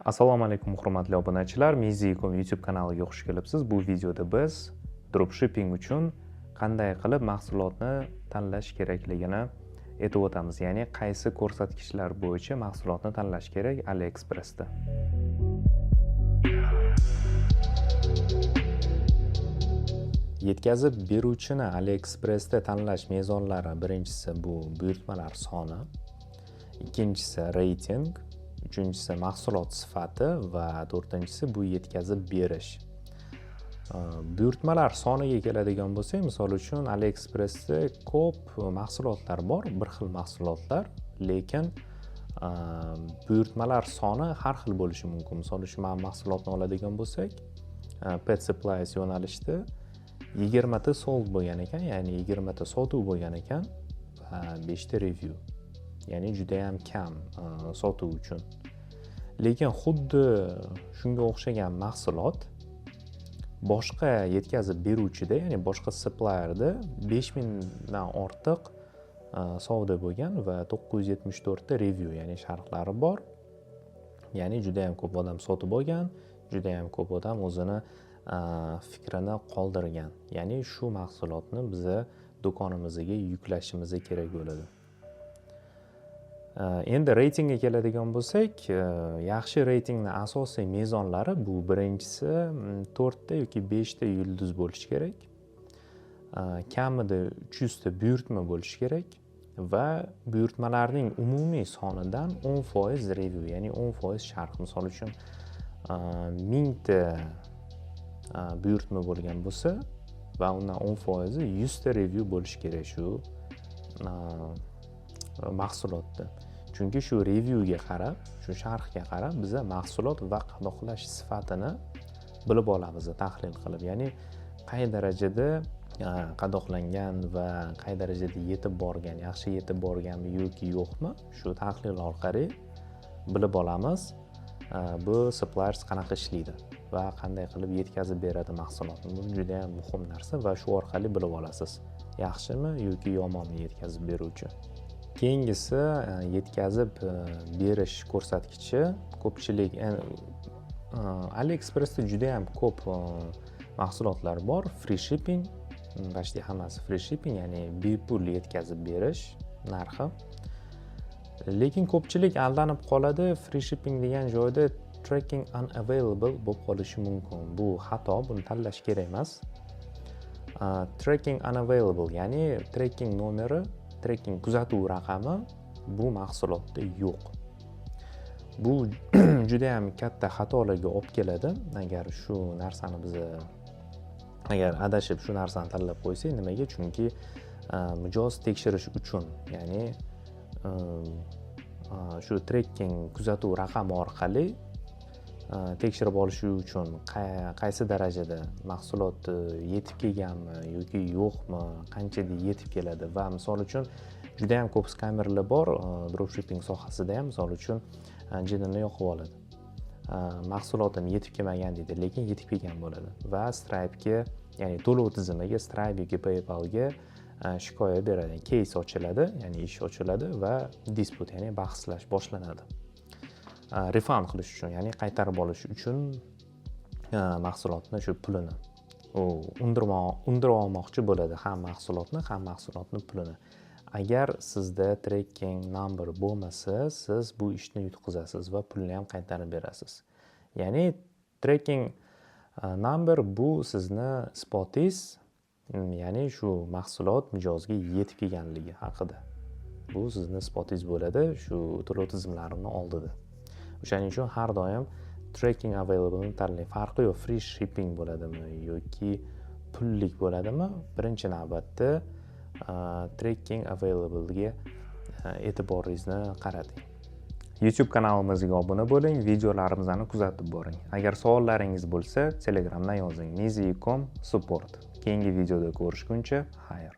Assalomu alaykum, hurmatli obunachilar. Mizi.com YouTube kanaliga xush kelibsiz. Bu videoda biz dropshipping uchun qanday qilib mahsulotni tanlash kerakligini aytib o'tamiz. Ya'ni qaysi ko'rsatkichlar bo'yicha mahsulotni tanlash kerak AliExpressda. Yetkazib beruvchini AliExpressda tanlash mezonlari: birinchisi bu buyurtmalar soni, ikkinchisi reyting, uchinchisi mahsulot sifati va to'rtinchisi bu yetkazib berish. Buyurtmalar soniga keladigan bo'lsak, misol uchun, AliExpressda ko'p mahsulotlar bor, bir xil mahsulotlar, lekin buyurtmalar soni har xil bo'lishi mumkin. Misol uchun, mana mahsulotni oladigan bo'lsak, Pet Supplies yo'nalishida 20 ta sold bo'lgan ekan, ya'ni 20 ta sotuv bo'lgan ekan va beshta review, ya'ni judayam kam sotuv uchun. Lekin xuddi shunga o'xshagan mahsulot boshqa yetkazib beruvchida, ya'ni boshqa supplierda 5000 dan ortiq savdo bo'lgan va 974 ta review, ya'ni sharhlari bor. Ya'ni judayam ko'p odam sotib olgan, judayam ko'p odam o'zini fikrini qoldirgan. Ya'ni shu mahsulotni biza do'konimizga yuklashimiz kerak bo'ladi. Endi reytingga keladigan bo'lsak, yaxshi reytingni asosiy mezonlari bu birinchisi to'rtta yoki beshta yulduz bo'lishi kerak, kamida 300 ta buyurtma bo'lishi kerak va buyurtmalarning umumiy sonidan 10% review, ya'ni 10% sharh. Misol uchun, 1000 ta buyurtma bo'lgan bo'lsa va undan 10%i 100 ta review bo'lishi kerak shu mahsulotda. Chunki shu reviewga qarab, shu sharhga qarab biza mahsulot va qadoqlash sifatini bilib olamiz, tahlil qilib, ya'ni qay darajada qadoqlangan va qay darajada yetib borgan, yaxshi yetib borganmi yoki yo'qmi, shu tahlil orqali bilib olamiz bu suppliers qanaqa ishlaydi va qanday qilib yetkazib beradi mahsulotni. Bu juda yam muhim narsa va shu orqali bilib olasiz, yaxshimi yoki yomonmi yetkazib beruvchi. Keyingisi yetkazib berish ko'rsatkichi. Ko'pchilik AliExpressda juda yam ko'p mahsulotlar bor free shipping, почти hammasi free shipping, ya'ni bepul yetkazib berish narxi. Lekin ko'pchilik aldanib qoladi, free shipping degan joyda tracking unavailable bo'lib qolishi mumkin. Bu xato, buni tanlash kerak emas. Tracking unavailable, ya'ni tracking nomeri, tracking kuzatuv raqami bu mahsulotda yo'q. Bu juda yam katta xatolarga olib keladi. Agar shu narsani biza, agar adashib shu narsani tanlab qo'ysak, nimaga? Chunki mijoz tekshirish uchun, ya'ni shu tracking kuzatuv raqami orqali tekshirib olishi uchun qaysi darajada mahsulot yetib kelganmi yoki yo'qmi, qanchada yetib keladi. Va misol uchun, juda yam ko'p skamerlar bor dropshipping sohasida ham. Misol uchun, jinini yoqib oladi, mahsulotim yetib kelmagan deydi, lekin yetib kelgan bo'ladi va Stripe'ga, ya'ni to'lov tizimiga, Stripe yoki PayPalga shikoyat beradi, case ochiladi, ya'ni ish ochiladi va dispute, ya'ni bahslash boshlanadi refund qilish uchun, ya'ni qaytarib olish uchun mahsulotni shu pulini. U undirib olmoqchi bo'ladi ham mahsulotni, ham mahsulotni pulini. Agar sizda tracking number bo'lmasa, siz bu ishni yutqizasiz va pulni ham qaytarib berasiz. Ya'ni tracking number bu sizni isbotingiz, ya'ni shu mahsulot mijozga yetib kelganligi haqida. Bu sizni isbotingiz bo'ladi shu to'lov tizimlarini oldida. O'shaning uchun har doim tracking available tanlang. Farqi yo'q, free shipping bo'ladimi yoki pullik bo'ladimi, birinchi navbatda tracking availablega e'tiboringizni qarating. YouTube kanalimizga obuna bo'ling, videolarimizni kuzatib boring. Agar savollaringiz bo'lsa, Telegramdan yozing: mizi.com support. Keyingi videoda ko'rishguncha xayr.